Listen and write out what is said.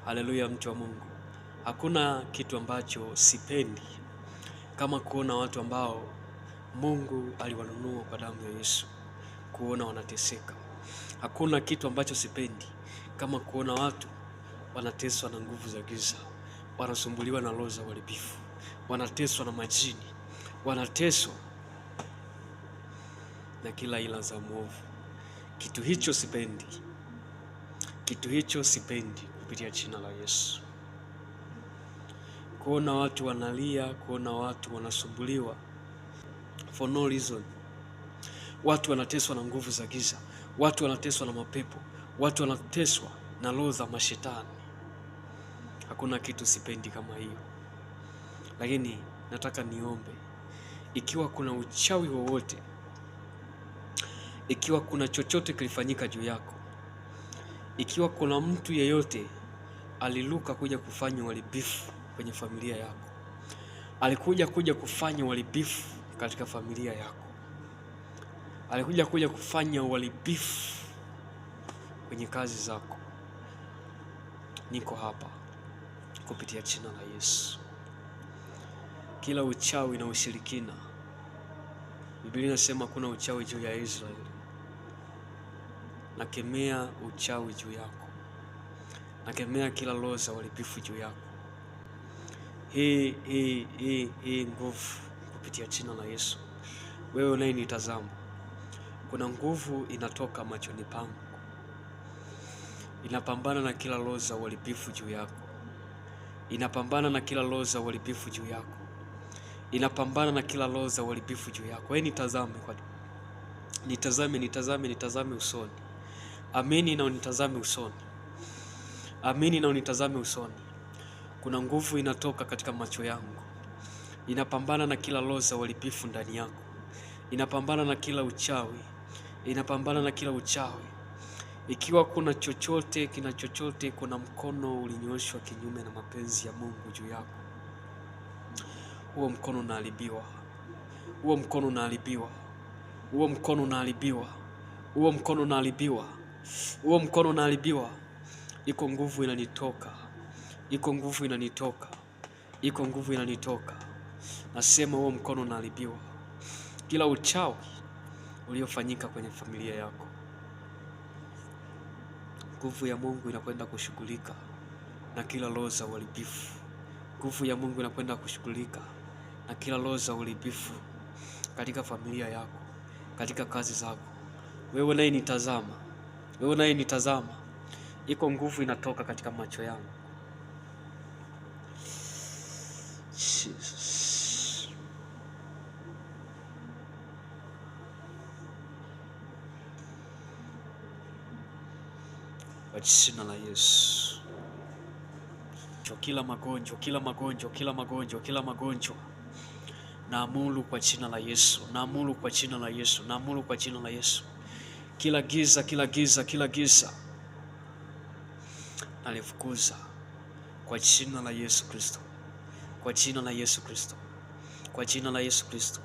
Haleluya, mtu wa Mungu. Hakuna kitu ambacho sipendi kama kuona watu ambao Mungu aliwanunua kwa damu ya Yesu, kuona wanateseka. Hakuna kitu ambacho sipendi kama kuona watu wanateswa na nguvu za giza, wanasumbuliwa na roho za uharibifu, wanateswa na majini, wanateswa na kila ila za mwovu. Kitu hicho sipendi, kitu hicho sipendi kupitia jina la Yesu. Kuona watu wanalia, kuona watu wanasumbuliwa for no reason. Watu wanateswa na nguvu za giza, watu wanateswa na mapepo, watu wanateswa na roho za mashetani. Hakuna kitu sipendi kama hiyo, lakini nataka niombe, ikiwa kuna uchawi wowote, ikiwa kuna chochote kilifanyika juu yako, ikiwa kuna mtu yeyote aliluka kuja kufanya uharibifu kwenye familia yako, alikuja kuja kufanya uharibifu katika familia yako, alikuja kuja kufanya uharibifu kwenye kazi zako, niko hapa kupitia jina la Yesu. Kila uchawi na ushirikina, Biblia inasema kuna uchawi juu ya Israeli. Nakemea uchawi juu yako, nakemea kila roho za uharibifu juu yako. Hii nguvu kupitia jina la Yesu. Wewe unayenitazama, kuna nguvu inatoka machoni pangu, inapambana na kila roho za uharibifu juu yako, inapambana na kila roho za uharibifu juu yako, inapambana na kila roho za uharibifu juu yako. Wewe nitazame kwa nitazame, nitazame, nitazame usoni. Amini na unitazame usoni. Amini na unitazame usoni. Kuna nguvu inatoka katika macho yangu, inapambana na kila roho za uharibifu ndani yako, inapambana na kila uchawi, inapambana na kila uchawi. Ikiwa kuna chochote kina chochote, kuna mkono ulinyoshwa kinyume na mapenzi ya Mungu juu yako, huo mkono unaharibiwa, huo mkono unaharibiwa, huo mkono unaharibiwa, huo mkono unaharibiwa, huo mkono unaharibiwa. Iko nguvu inanitoka, iko nguvu inanitoka, iko nguvu inanitoka. Nasema huo mkono unaharibiwa. Kila uchawi uliofanyika kwenye familia yako, nguvu ya Mungu inakwenda kushughulika na kila roho za uharibifu. Nguvu ya Mungu inakwenda kushughulika na kila roho za uharibifu katika familia yako, katika kazi zako. Wewe naye nitazama, wewe naye nitazama, iko nguvu inatoka katika macho yangu. Jesus. Kwa jina la Yesu. Kila magonjwa, kila magonjwa, kila magonjwa, kila magonjwa naamuru kwa jina la Yesu, naamuru kwa jina la Yesu, naamuru kwa jina la Yesu. Kila giza, kila giza, kila giza nalifukuza kwa jina la Yesu Kristo, kwa jina la Yesu Kristo, kwa jina la Yesu Kristo.